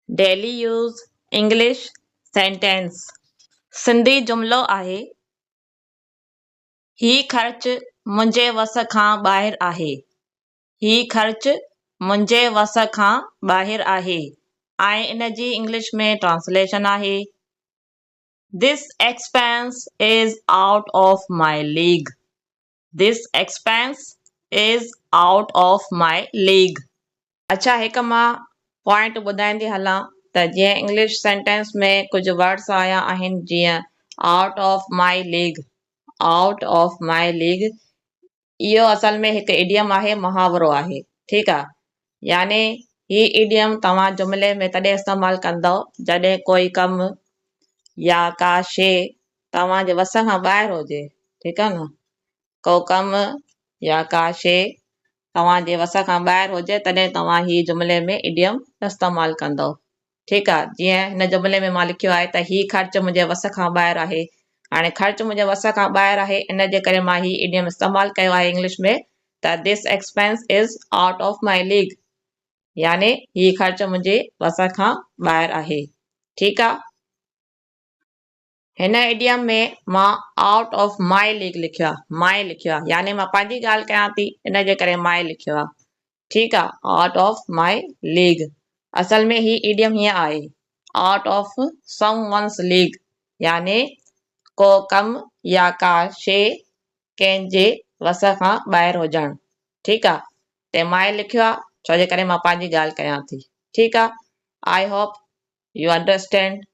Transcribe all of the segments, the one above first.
Daily use English sentence. Sindhi جملو آهي، هي خرچ منهنجي وس کان ٻاهر آهي. هي خرچ منهنجي وس کان ٻاهر آهي ۽ ان جي انگلش ۾ ٽرانسليشن آهي، This expense is out of my league. This expense is out of my league. اڇا هڪ مان پوائنٽ ٻڌائيندي هلان ته جيئن انگلش سينٽينس ۾ ڪجهه ورڊس آيا آهن جيئن out of my league out of my league اهو اصل ۾ هڪ ايڊيم آهي محاورو آهي ٺيڪ آ يعني هي ايڊيم توهان جملي ۾ تڏهن استعمال ڪندؤ جڏهن ڪوئي ڪم يا ڪا شي توهان جي وس کان ٻاهر هجي ٺيڪ آ نه ڪو ڪم يا ڪا شيء توهان جي وس کان ٻاهر هجي تڏهن توهان هي جملي ۾ ايڊيم استعمال ڪندؤ. ٺيڪ آ جيئن هن جملي ۾ مان لکيو آهي ته هي خرچ منهنجي وس کان ٻاهر آهي. هاڻي خرچ منهنجي وس کان ٻاهر آهي ان جي ڪري مان هي ايڊيم استعمال ڪيو آهي انگلش ۾ ته This expense is out of my league يعني هي خرچ منهنجي وس کان ٻاهر آهي. ٺيڪ آ. هن ايڊيم ۾ مان آئوٽ آف my league لکيو آهي، مائي لکيو آهي يعني مان پنهنجي ڳالهه ڪيان ٿي ان جي ڪري مائي لکيو آهي ٺيڪ آهي آئوٽ آف my league اصل ۾ هي ايڊيم هيئن آهي out of some ones league يعني ڪو ڪم يا ڪا شيء ڪنهن جي وس کان ٻاهر هجڻ ٺيڪ آهي تي مائي لکيو آهي ڇو جي ڪري مان پنهنجي ڳالهه ڪيان ٿي ٺيڪ آهي I hope you understand.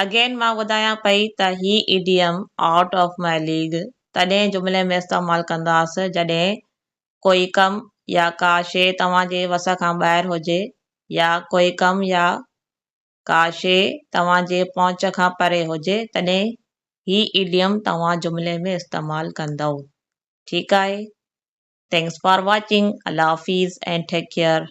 Again مان ٻڌايان پئي ته هي idiom out of my league تڏهن جملي ۾ استعمال ڪنداس جڏهن ڪوئي ڪم يا ڪا شيء توهان جي وس کان ٻاهر هجي يا ڪوئي ڪم يا ڪا شيء توهان جي پهچ کان پري هجي تڏهن هي ايڊيم توهان جملي ۾ استعمال ڪندؤ. ٺيڪ آهي. Thanks for watching. Allah Hafiz and take care.